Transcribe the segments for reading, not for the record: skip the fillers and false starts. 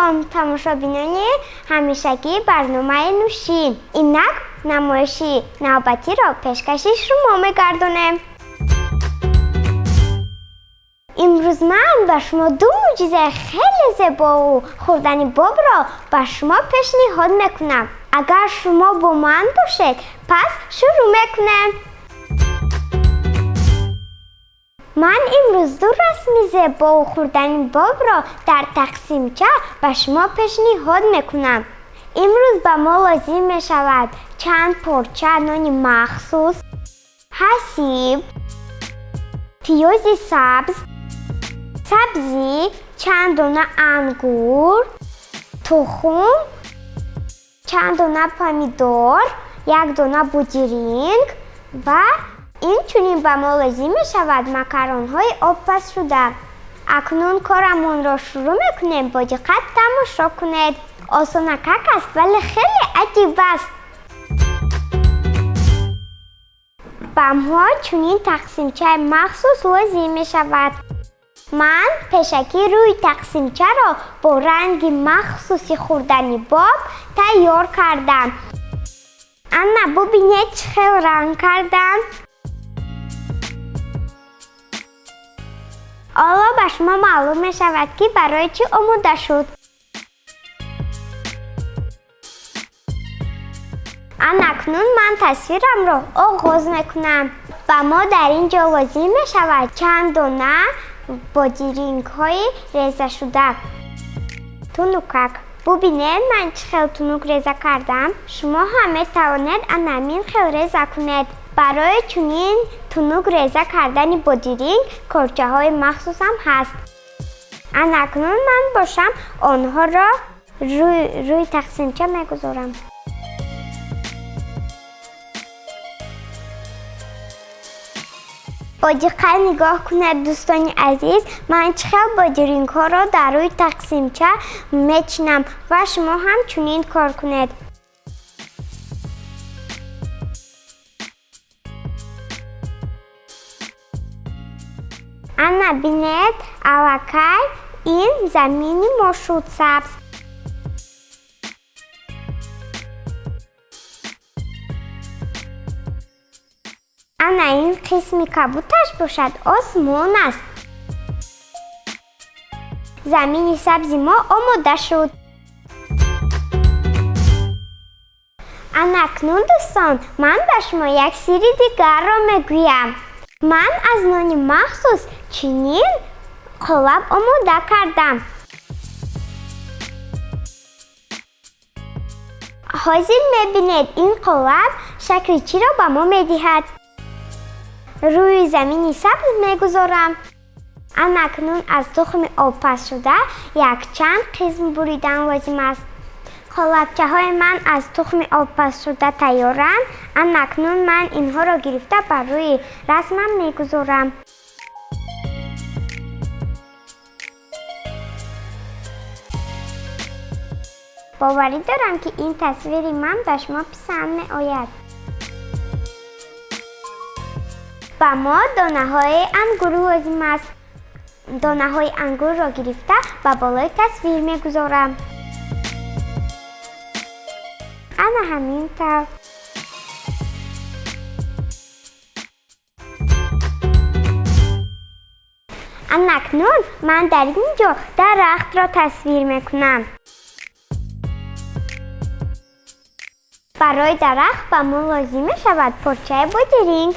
Салом, тамошобинони ҳамешагии барномаи Нӯшин. Инак намоиши навбатиро пешкаши шумо мегардонем. Имрӯз ман ба шумо ду мӯъҷизаи хеле зебову хӯрдани бобро ба шумо пешниҳод мекунам. Агар шумо бо ман бошед, пас шурӯъ мекунем. Ман имрӯз ду расми зебову хӯрдани бобро дар тақсимча ба шумо пешниҳод мекунам. Имрӯз ба мо лозим мешавад чанд порча нони махсус, ҳасиб, пиёзи сабз, сабзӣ, чанд дона ангур, тухм, чанд дона помидор, як дона бодиринг ва инчунин ба мо лозим мешавад макаронҳои обпазшуда. Акнун корамонро шурӯъ мекунем. Бо диққат тамошо кунед. Осонакак аст, вале хеле аҷиб аст. Ба мо чунин тақсимчаи махсус лозим мешавад. Ман пешакӣ рӯи тақсимчаро бо ранги махсуси хӯрдани боб тайёр кардам. Ана бубинед, чӣ хел ранг кардам. Ҳоло ба шумо маълум мешавад, ки барои чӣ омода шуд. Анакнун ман тасвирамро оғоз мекунам. Ба мо дар ин ҷо лозим мешавад чанд дона бодирингҳои резашуда. Тунукак. Бубинед, ман чӣ хел тунук реза кардам. Шумо ҳам метавонед анамин хел реза кунед. Барои чунин тунук реза кардани бодиринг корчаҳои махсусам ҳаст. Анакнун ман бошам онҳоро рӯи тақсимча мегузорам. Бо диққат нигоҳ кунед, дӯстони азиз, ман чӣ хел бодирингҳоро дар рӯи тақсимча мечинам ва шумо ҳам чунин кор кунед. Ана бинед, аллакай ин замини мо шуд сабз. Ана ин қисми кабуташ бошад осмон аст. Замини сабзи мо омода шуд. Анакнун, дӯстон, ман ба шумо як сирри дигарро мегӯям. Ман аз нони махсус чунин қолаб омода кардам. Ҳозир мебинед, ин қолаб шакли чиро ба мо медиҳад. Рӯи замини сабз мегузорам. Анакнун аз тухми обпазшуда якчанд қисм буридан лозим аст. Қолабчаҳои ман аз тухми обпазшуда тайёранд. Анакнун ман инҳоро гирифта бар рӯи расмам мегузорам. Боварӣ дорам, ки ин тасвири ман ба шумо писанд меояд. Ба мо донаҳои ангур лозим аст. Донаҳои ангурро гирифта ба болои тасвир мегузорам. Ана ҳамин тавр. Анакнун ман дар ин ҷо дарахтро тасвир мекунам. Барои дарахт ба мо лозим мешавад порчаи бодиринг.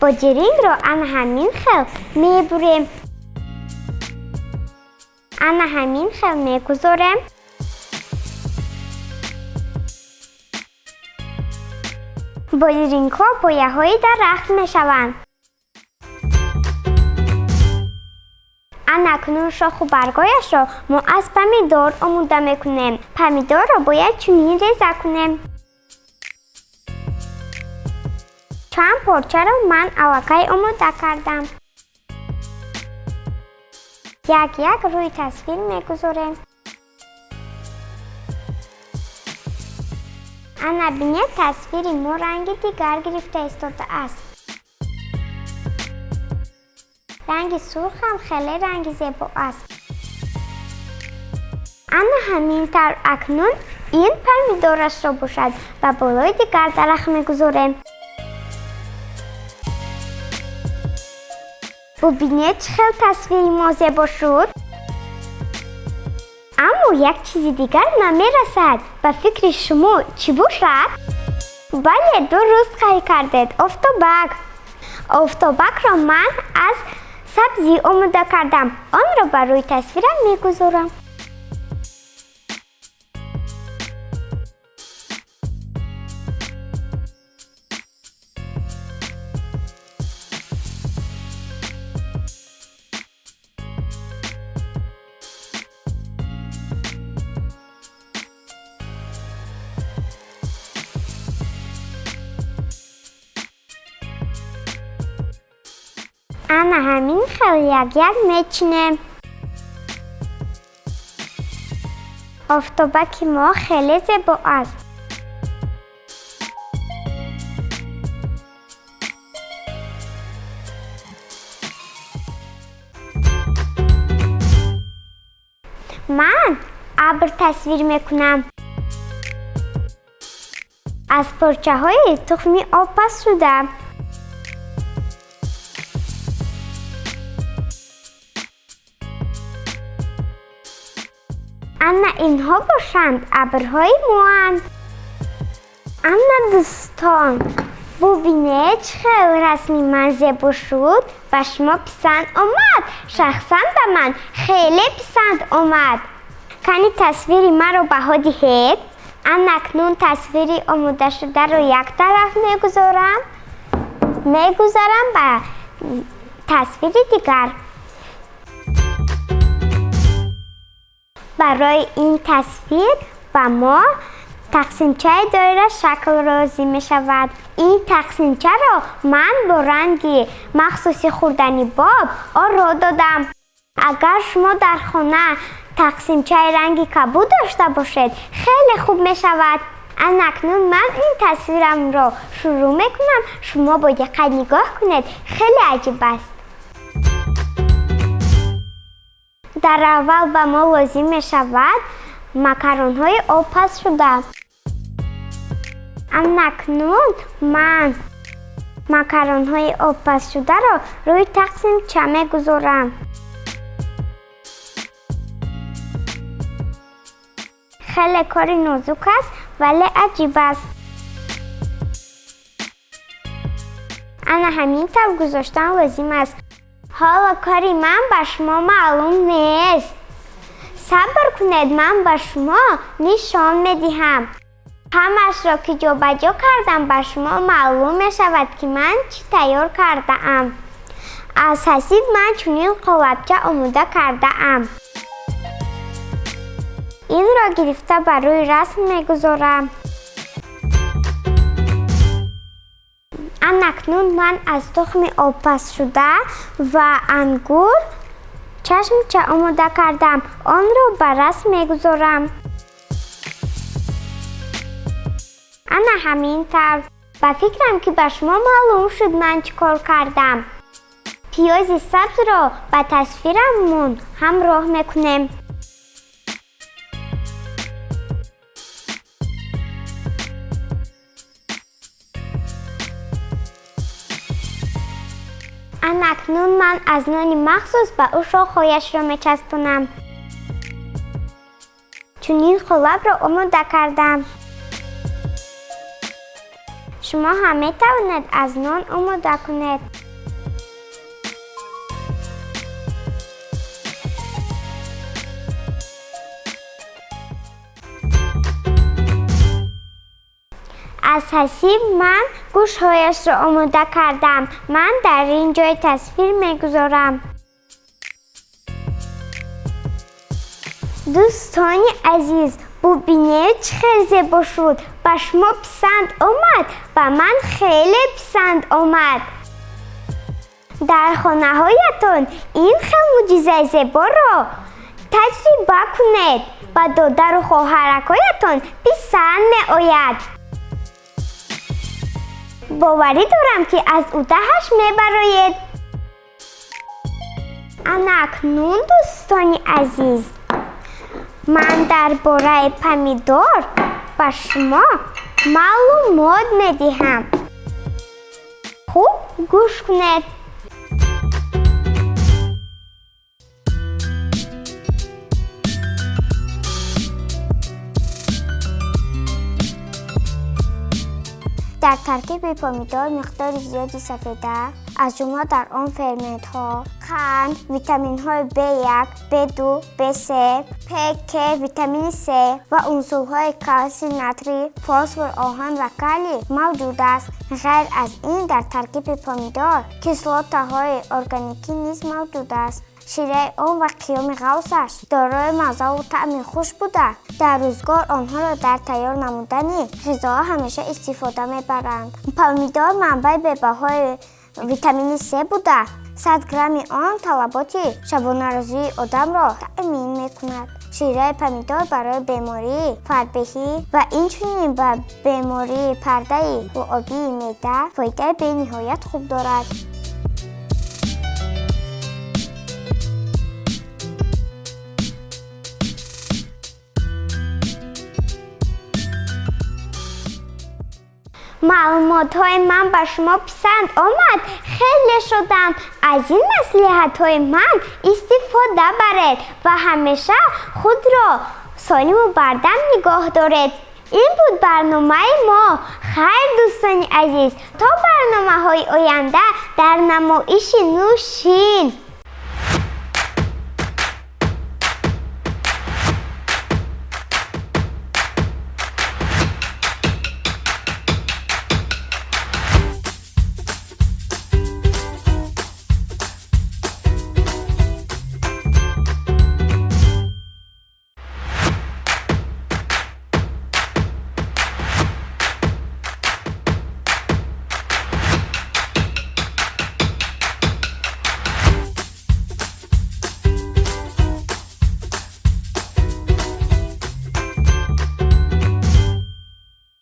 Бодирингро ана ҳамин хел мебурем. Ана ҳамин хел мегузорем. Бодирингҳо пояҳои дарахт мешаванд. Анакнун шоху баргҳояшро мо аз помидор омода мекунем. Помидорро бояд чунин реза кунем. Чанд порчаро ман аллакай омода кардам. Як-як рӯи тасвир мегузорем. Ана бинед, тасвири мо ранги дигар гирифта истодааст. Ранги сурх ҳам хеле ранги зебо аст. Ана ҳамин тавр акнун ин помидорашро бошад ба болои дигар дарахт мегузорем. Бубинед, чӣ хел тасвири мо зебо шуд. Аммо як чизи дигар намерасад. Ба фикри шумо чӣ бошад? Бале, дуруст қайд кардед, офтобак. Офтобакро ман аз сабзӣ омода кардам. Онро ба рӯи тасвирам мегузорам. Ана ҳамин хел як-як мечинем. Офтобаки мо хеле зебо аст. Ман абр тасвир мекунам. Аз порчаҳои тухми обпазшуда. Ана инҳо бошанд абрҳои моанд. Ана дӯстон, бубинед, чӣ хел расми ман зебо шуд. Ба шумо писанд омад? Шахсан ба ман хеле писанд омад. Кани тасвири маро баҳо диҳед. Ана акнун тасвири омодашударо як тараф мегузорам, мегузарам ба тасвири дигар. Барои ин тасвир ба мо тақсимчаи доира шакл лозим мешавад. Ин тақсимчаро ман бо ранги махсуси хурдани боб оро додам. Агар шумо дар хона тақсимчаи ранги кабуд дошта бошед, хеле хуб мешавад. Ана акнун ман ин тасвирамро шурӯъ мекунам. Шумо бо диққат нигоҳ кунед, хеле аҷиб аст. Дар аввал ба мо лозим мешавад макаронҳои обпазшуда. Ана акнун ман макаронҳои обпазшударо рӯи тақсимча мегузорам. Хеле кори нозук аст, вале аҷиб аст. Ана ҳамин тавр гузоштан лозим аст. Ҳоло кори ман ба шумо маълум нест. Сабр кунед, ман ба шумо нишон медиҳам. Ҳамашро ки ҷобаҷо кардам, ба шумо маълум мешавад, ки ман чӣ тайёр кардаам. Аз ҳасиб ман чунин қолабча омода кардаам. Инро гирифта ба рӯи расм мегузорам. Ана акнун ман аз тухми обпазшуда ва ангур чашмча омода кардам. Онро ба расм мегузорам. Ана ҳамин тавр. Ба фикрам, ки ба шумо маълум шуд ман чӣ кор кардам. Пиёзи сабзро ба тасвирамон ҳамроҳ мекунем. Ана акнун ман аз нони махсус ба ӯ шохҳояшро мечаспонам. Чунин қолабро омода кардам. Шумо ҳам метавонед аз нон омода кунед. Аз ҳасиб ман гӯшҳояшро омода кардам. Ман дар ин ҷои тасвир мегузорам. Дӯстони азиз, бубинед, чӣ хел зебо шуд. Ба шумо писанд омад? Ба ман хеле писанд омад. Дар хонаҳоятон ин хел мӯъҷизаи зеборо таҷриба кунед. Ба додару хоҳаракҳоятон писанд меояд. Боварӣ дорам, ки аз удаҳаш мебароед. Ана акнун, дӯстони азиз, Ман дар бораи помидор ба шумо маълумот медиҳам. Хуб гӯш кунед. Дар таркиби помидор миқдори зиёди сафеда, аз ҷумла дар он ферментҳо, қанд, витаминҳои В1, В2, В3, П, К, витамини С ва унсурҳои калсий, натрий, фосфор, оҳан ва калий мавҷуд аст. Ғайр аз ин, дар таркиби помидор кислотаҳои органикӣ низ мавҷуд аст. Шираи он ва қиёми ғафсаш дорои маззаву таъми хуш буда, дар рӯзгор онҳоро дар тайёр намудани ғизоҳо ҳамеша истифода мебаранд. Помидор манбаи бебаҳои витамини С буда, 100 грамми он талаботи шабонарӯзии одамро таъмин мекунад. Шираи помидор барои бемории фарбеҳӣ ва инчунин ба бемории пардаи луобии меъда фоидаи бениҳоят хуб дорад. Маълумотҳои ман ба шумо писанд омад? Хеле шодам. Аз ин маслиҳатҳои ман истифода баред ва ҳамеша худро солиму бардам нигоҳ доред. Ин буд барномаи мо. Хайр, дӯстони азиз, то барномаҳои оянда дар намоиши нӯшин.